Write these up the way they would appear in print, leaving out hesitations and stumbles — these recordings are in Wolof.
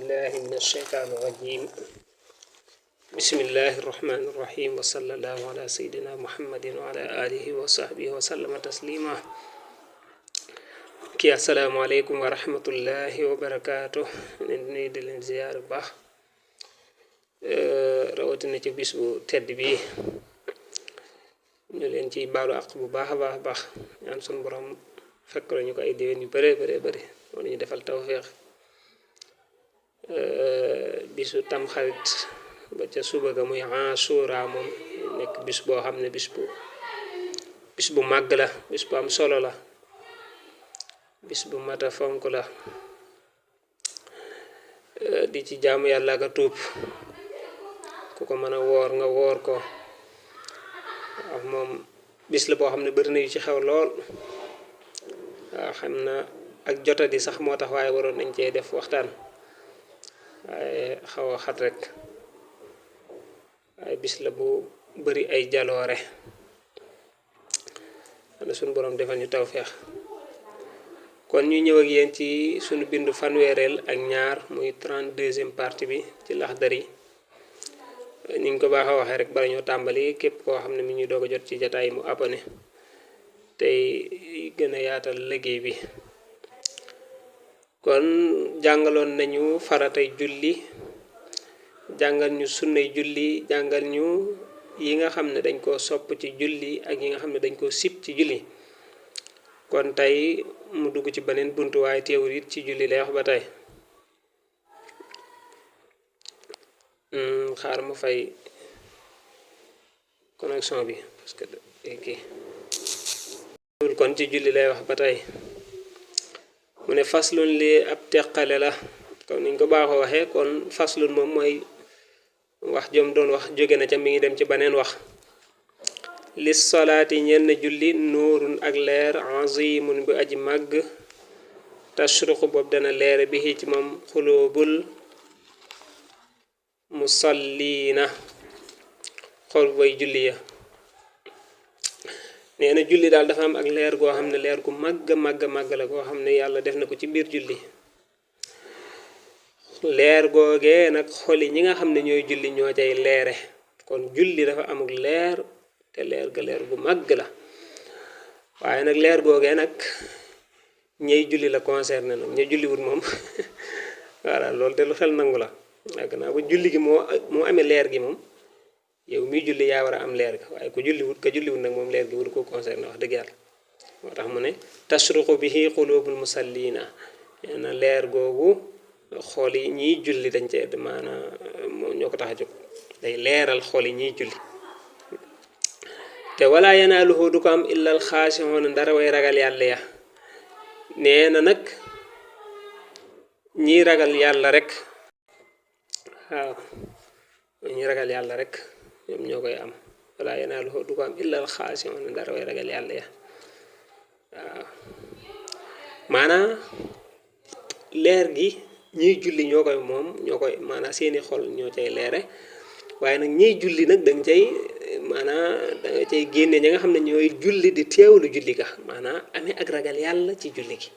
بالله من الشيطان الرجيم بسم الله الرحمن الرحيم وصلى الله على سيدنا محمد وعلى آله وصحبه وسلم تسليما السلام عليكم ورحمة الله وبركاته ني دي لين زيار باخ rawatina ci bis bu tedd bi ñu leen ci baalu ak bu baax baax ñaan sun borom fekk lañu ko ay déwén yu bare wala ñu defal tawfiq bisu tam xarit ba ca suba ga muy Ashura moom nekk bis boo xam ne bis bu màgg la bis bu am solo la bis bu mata fonk la di ci jaamu yàlla ga tuub ku ko mën a woor nga woor ko waaw moom bis la boo xam ne bëri na yu ci xew lool waaw xam na ak jotadi sax moo tax waaye waroon nañ cee def waxtaan waaye xaw a xat rek waaye bis la bu bëri ay jaloore ana suñu borom defal ñu tawfeex kon ñu ñëw ak yéen ci suñu bindu fanweereel ak ñaar muy 32e partie bi ci Laxdari ni ñu ko baaxa waxee rek bala ñoo tàmbali képp koo xam ne mi ñuy doog a jot ci jataay mu abonné tey gën a yaatal liggéey bi kon jàngaloon nañu faratay julli jàngal ñu sunnay julli jàngal ñu yi nga xam ne dañ koo sopp ci julli ak yi nga xam ne dañ koo sib ci julli kon tey mu dugg ci beneen buntu waaye teewul it ci julli lay wax ba tey xaar ma fay connexion bi parce que kon ci julli lay wax ba tey mu ne faslun li ab teqale la comme niñ ko baaxoo waxee kon faslun moom mooy wax jom doon wax jóge na ca mi ngi dem ci beneen wax li solaati ñenn julli nuurun ak leer azimun bu aji màgg tashruqu boobu dana leer bi ci moom xulóobul musalliina xol boy julli ya nee na julli daal dafa am ak leer goo xam ne leer gu màgg la goo xam ne yàlla def na ko ci biir julli leer googee nag xoli ñi nga xam ne ñooy julli ñoo cay leere kon julli dafa amuk leer te leer ga leer gu màgg la waaye nag leer googee nag ñey julli la concerné nag ña julli wut moom voilà loolu te lu xel nangu la waaye gannaaw ba julli gi moo amee leer gi moom yow miy julli yaa war a am leer ga waaye ku julli wut nag moom leer gi wut ko concerné wax dëgg yàlla moo tax mu ne tashruqu bihi qulubul musallina nee na leer googu xool yi ñiy julli dañ cee maanaam ñoo ko tax a jóg day leeral xool yi ñiy julli te wala yanaaluhu du ko am illa al xaasixoon ndara way ragal yàlla ya nee na nag ñiy ragal yàlla rek waaw ñi ragal yàlla rek ñoom ñoo koy am wala yanaaluhu du ko am illa al xaasixoon ndara way ragal yàlla ya waaw maanaam leer gi ñiy julli ñoo koy moom ñoo koy maanaam seeni xol ñoo cay leere waaye nag ñiy julli nag danga cay maanaam danga cay génne ñi nga xam ne ñooy julli di teewlu julli ga maanaam amee ak ragal yàlla ci julli gi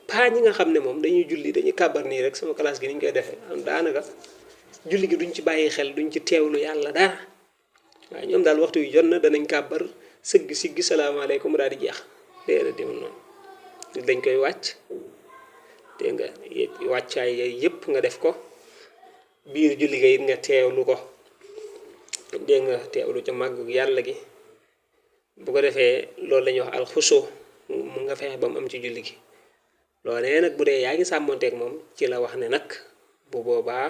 paa ñi nga xam ne moom dañuy julli dañuy kàbbar nii rek sama classe gi ni ñu koy defee am daanaka julli gi duñ ci bàyyi xel duñ ci teewlu yàlla dara waaye ñoom daal waxtu yu jot na danañ kàbbar sëgg siggi salaamaaleykum daal di jeex déedéet di noonu dañ koy wàcc dégg nga wàccaay yépp nga def ko biir julli ga it nga teewlu ko dégg nga teewlu ca màggu yàlla gi bu ko defee loolu la ñuy wax alxuso mu nga fexe ba mu am ci julli gi loolee nag bu dee yaa ngi sàmmonteeg moom ci la wax ne nag bu boobaa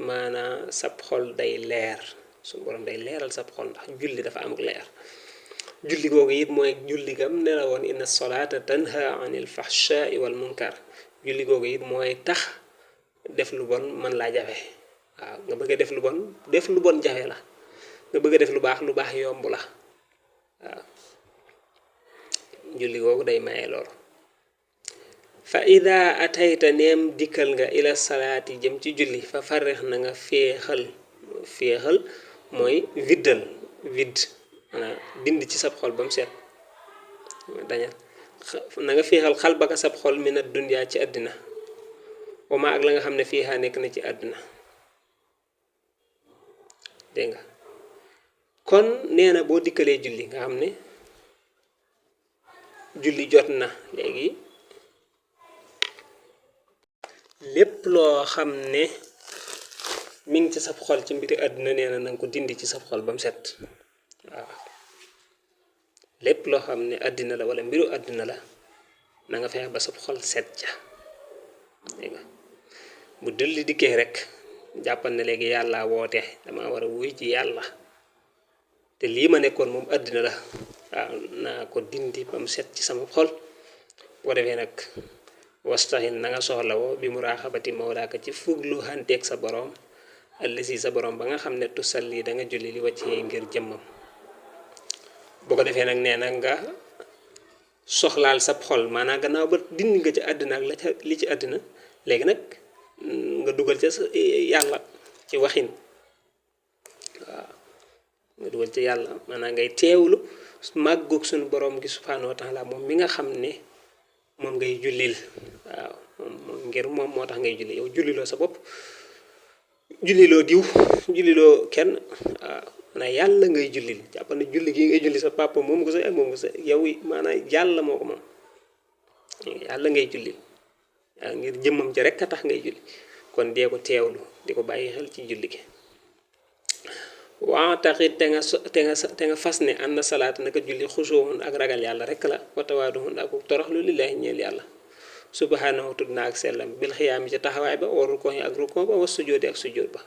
maanaa sab xol day leer suñu borom day leeral sab xol ndax julli dafa amuk leer julli googu it mooy julli gam ne la woon inna solata tanha anil fahsha'i wal munkar julli googu it mooy tax def lu bon man laa jafe waaw nga bëgg a def lu bon jafe la nga bëgg a def lu baax yomb la waaw julli googu day maye loolu fa ida atayta neem dikkal nga ila salaati jëm ci julli fa farrex na nga féexal mooy viddal maanaam bind ci sab xol ba mu set dañal na nga féexal xal baka sab xol mi na dunyaa ci àddina wama ak la nga xam ne fiiha nekk na ci àdduna dégg nga kon nee na boo dikkalee julli nga xam ne julli jot na léegi lépp loo xam ne mi ngi ci sab xol ci mbiri àdduna nee na nanga ko dindi ci sab xol ba mu set waaw lépp loo xam ne àddina la wala mbiru àdduna la na nga fexe ba sab xol set ca dégg nga bu dulli dikkee rek jàppal ne léegi yàlla woote dama war a wuy ci yàlla te lii ma nekkoon moom àddina la waaw naa ko dindi ba mu set ci sama xol bu ko defee nag wastahin na nga soxla woo bi muraaxabati mawlaaka ci fuglu hanteeg sa borom allasi sa borom ba nga xam ne tusalli da nga julli li wàcc ngir jëmmam bu ko defee nag nee na nga soxlaal sab xol maanaam gannaaw ba dindi nga ci àddina ak la ca li ci àddina léegi nag nga dugal ca yàlla ci waxin waaw nga dugal ca yàlla maanaam ngay teewlu màggug suñu borom gi subhaanahu wa taala moom mi nga xam ne moom ngay jullil waaw moom ngir moom moo tax ngay julli yow julliloo sa bopp julliloo diw julliloo kenn waaw maanaam yàlla ngay jullil jàpp ne julli gi ngay julli sa papa moom ko sa moom ko sa yow maanaam yàlla moo ko moom yàlla ngay jullil waaw ngir jëmmam ci rek a tax ngay julli kon dee ko teewlu di ko bàyyi xel ci julli gi waa taxit te nga fas ne ànd salaat naka julli xusuwoon ak ragal yàlla rek la watawaaduhun ak toroxlu lillahi ñeel yàlla subhanahu tudd na ak sellam bil xiyaami ci taxawaay ba war rukkoo ak rukkoo ba was sujjóoti ak sujjóot ba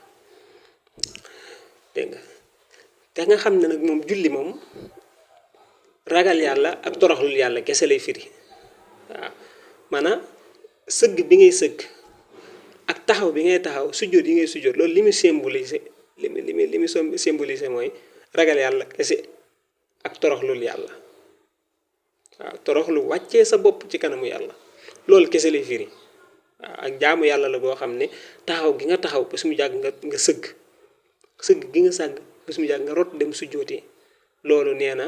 dégg nga te nga xam ne nag moom julli moom ragal yàlla ak toroxlul yàlla kese lay firi waaw maanaam sëgg bi ngay sëgg ak taxaw bi ngay taxaw sujjóot yi ngay sujjóot loolu li muy symbolisé li muy symbolisé mooy ragal yàlla kese ak toroxlul yàlla waaw toroxlu wàccee sa bopp ci kanamu yàlla loolu kese lay firi waaw ak jaamu yàlla la boo xam ne taxaw gi nga taxaw ba su mu jàgg nga sëgg gi nga sàgg ba su mu jàgg nga rot dem sujjóoti loolu nee na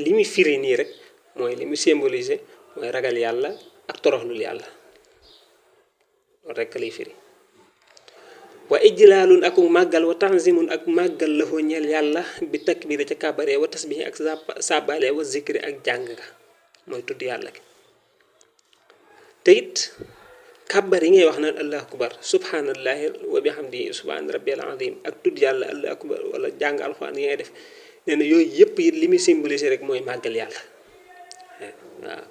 li muy firi nii rek mooy li muy symbolisé mooy ragal yàlla ak toroxlul yàlla loolu rek lay firi wa ijlaalun ak màggal wa tanzimun ak màggal la foo ñeel yàlla bi takbir ca kàbbaree wa tasbihi ak sàbbaale wa zikri ak jàng ga mooy tudd yàlla gi te it kàbbar yi ngay wax naan allahu akbar subhanallahi wa bihamdihi subhana rabbiyal azim ak tudd yàlla allahu akbar wala jàng alxuraan yi ngay def nee na yooyu yëpp it li muy symbolisé rek mooy màggal yàlla waaw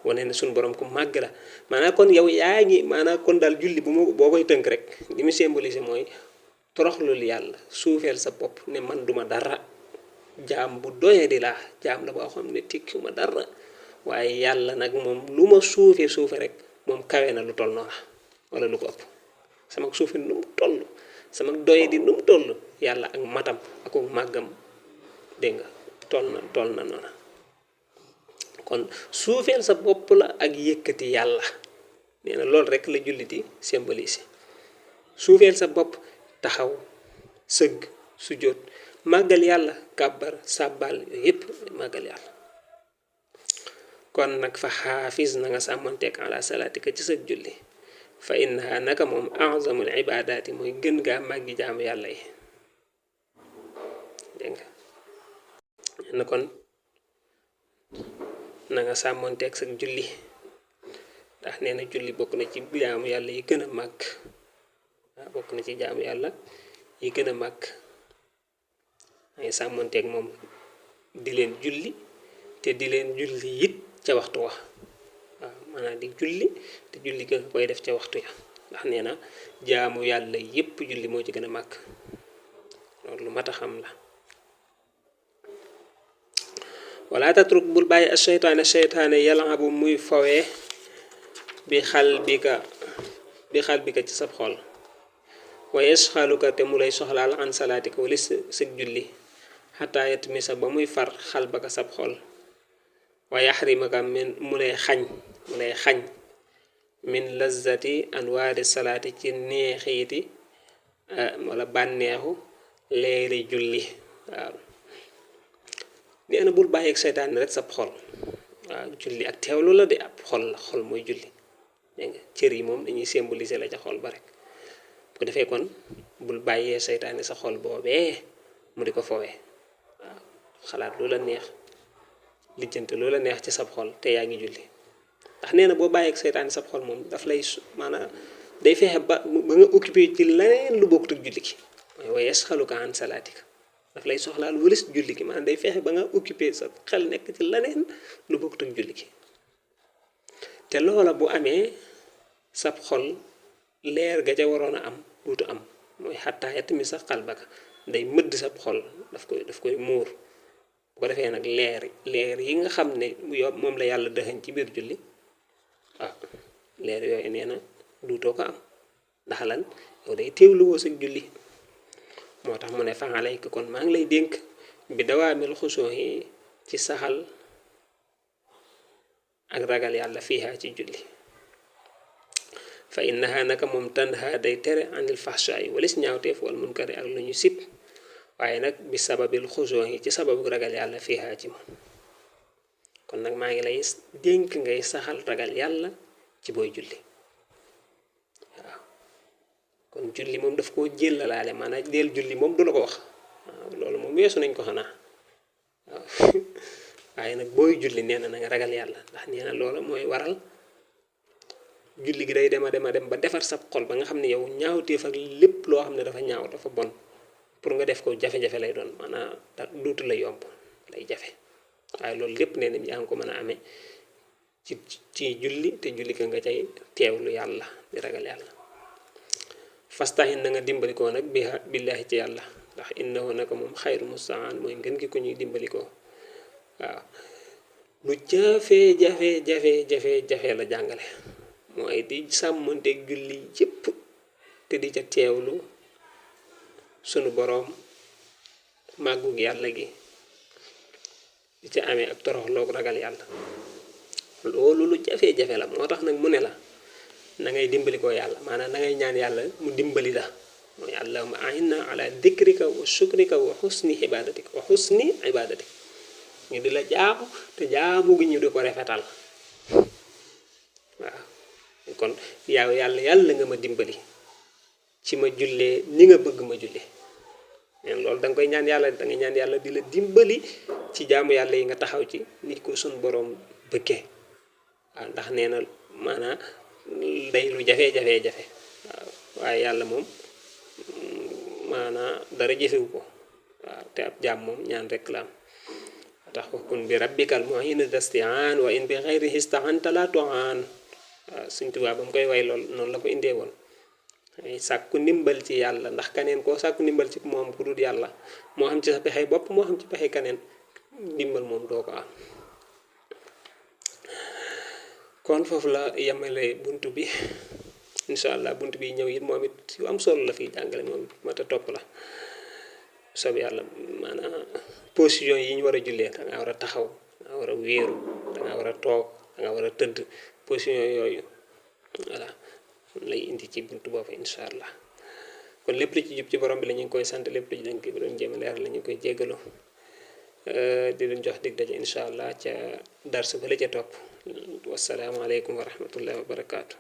wane ne suñu borom ku màgg la maanaam kon yow yaa ngi maanaam kon daal julli boo koy tënk rek li mu symbolisé mooy toroxlul yàlla suufeel sa bopp ne man duma dara jaam bu doyee di laa jaam la boo xam ne tikkiwuma dara waaye yàlla nag moom lu ma suufe rek moom kawe na lu toll noona wala lu ko ëpp sama suufe nu mu toll sama doyee di nu mu toll yàlla ak matam ak màggam dégg nga toll na noona kon suufeel sa bopp la ak yëkkati yàlla nee na loolu rek la julli di symbolisé suufeel sa bopp taxaw sëgg sujjóot màggal yàlla kàbbar sàbbal yooyu yëpp màggal yàlla kon nag fa xaafis na nga sàmmanteek ala salaatika ci sa julli fa innaha naka moom azamul ibadaati mooy gën gaa màggi jaamu yàlla yi dégg nga na kon na nga sàmmanteek sa julli ndax nee na julli bokk na ci jaamu yàlla yi gën a màgg waaw bokk na ci jaamu yàlla yi gën a màgg ay sàmmanteek moom di leen julli te di leen julli it ca waxtu wa waaw maanaam di julli te julli nga koy def ca waxtu ya ndax nee na jaamu yàlla yépp julli moo ci gën a màgg loolu lu mat a xam la wala tatruk bul bàyyi a seytaane yal'abu muy fowee bi xal bi ka ci sab xol wa yasxaluka te mu lay soxlaal an salaatika wala sëg julli xataa yatmisa ba muy far xal ba ka sab xol wa yaxrimaka min mu lay xañ min lazati anwaari salaati ci neexiiti wala bànneexu leeri julli waaw nee na bul bàyyi ak seytaane rek sab xol waaw julli ak teewlu la de ab xol la xol mooy julli dégg nga cër yi moom dañuy symboliser la ca xol ba rek bu ko defee kon bul bàyyee seytaane sa xol boobee mu di ko fowee waaw xalaat lu la neex lijjante lu la neex ci sab xol te yaa ngi julli ndax nee na boo bàyyeeg seytaane sab xol moom daf lay maanaam day fexe ba nga occupé ci leneen lu bokkut ak julli gi mooy wa yasxaluka an salaatika daf lay soxlaal wëlis julli gi maanaam day fexe ba nga occupé sa xel nekk ci leneen lu bokkut ak julli gi te loola bu amee sab xol leer ga ca waroon a am duutu am mooy xattaa yatmi sax xalbaka day mëdd sab xol daf koy muur bu ko defee nag leer yi nga xam ne moom la yàlla dëxañ ci biir julli waaw leer yooyu nee na duutoo ko am ndax lan yow day teewlu woo sa julli moo tax mu ne fa alayka kon maa ngi lay dénk bi dawaamil xusoo yi ci saxal ak ragal yàlla fiihaa ci julli fa innaha naka moom tanha day tere anil fahshaay walis ñaawteef wal munkari ak lu ñu sib waaye nag bi sababil xusoo yi ci sababu ragal yàlla fiihaa ci moom kon nag maa ngi lay dénk ngay saxal ragal yàlla ci booy julli waaw kon julli moom daf koo jëllalaale maanaam deel julli moom du la ko wax waaw loolu moom weesu nañ ko xanaa waaw waaye nag booy julli nee na nga ragal yàlla ndax nee na loola mooy waral julli gi day dem ba defar sa xol ba nga xam ne yow ñaawteef ak lépp loo xam ne dafa ñaaw dafa bon pour nga def ko jafe-jafe lay doon maanaam duutu la yomb lay jafe waaye loolu lépp nee na yaa ngi ko mën a amee ci julli te julli ka nga cay teewlu yàlla di ragal yàlla fastahin na nga dimbalikoo nag billaahi ci yàlla ndax innahu naka moom xayru mustaan mooy ngën gi ko ñuy dimbalikoo waaw lu jafe la jàngale mooy di sàmmanteeg julli yépp te di ca teewlu sunu boroom màggug yàlla gi di ca amee ak toroxloog ragal yàlla loolu lu jafe-jafe la moo tax nag mu ne la na ngay dimbali ko yàlla maanaam na ngay ñaan yàlla mu dimbali la mooy allahumma a'inna ala dhikrika wa shukrika wa husni ibadatik ñu di la jaamu te jaamu gi ñu di ko rafetal waaw kon yow yàlla nga ma dimbali ci ma jullee ni nga bëgg ma jullee neen loolu da nga koy ñaan yàlla da nga ñaan yàlla di la dimbali ci jaamu yàlla yi nga taxaw ci nit ko sun boroom bëggee waaw ndax nee na maanaam day lu jafe waaw waaye yàlla moom maanaam dara jëfewu ko waaw te ab jaam moom ñaan rek la am tax ko kun bi rabbikal mu'in dasti'an wa in bi ghayrihi ista'anta la tu'an waaw Sëñ Tuubaa ba mu koy way lool noonu la ko indee woon ay sàkku ndimbal ci yàlla ndax kaneen koo sàkku ndimbal ci moom ku dul yàlla moo xam ci sa pexey bopp moo xam ci pexey kaneen ndimbal moom doo ko am kon foofu la yemale bunt bi incha allah bunt bi ñëw it moom it yu am solo la fiy jàngale moom mata topp la soob yàlla maanaam position yi ñu war a jullee da nga war a taxaw da nga war a wéeru da nga war a toog da nga war a tëdd position yooyu voilà lay indi ci buntu boobu incha allah kon lépp lu ci jub ci borom bi la ñu ngi koy sant lépp lu ci dañ ko doon jéem a leer la ñu koy jéggalu di leen jox dig daje incha allah ca darsu ba la ca topp wasalaamaaleykum wa rahmatullahi wa barakaatu.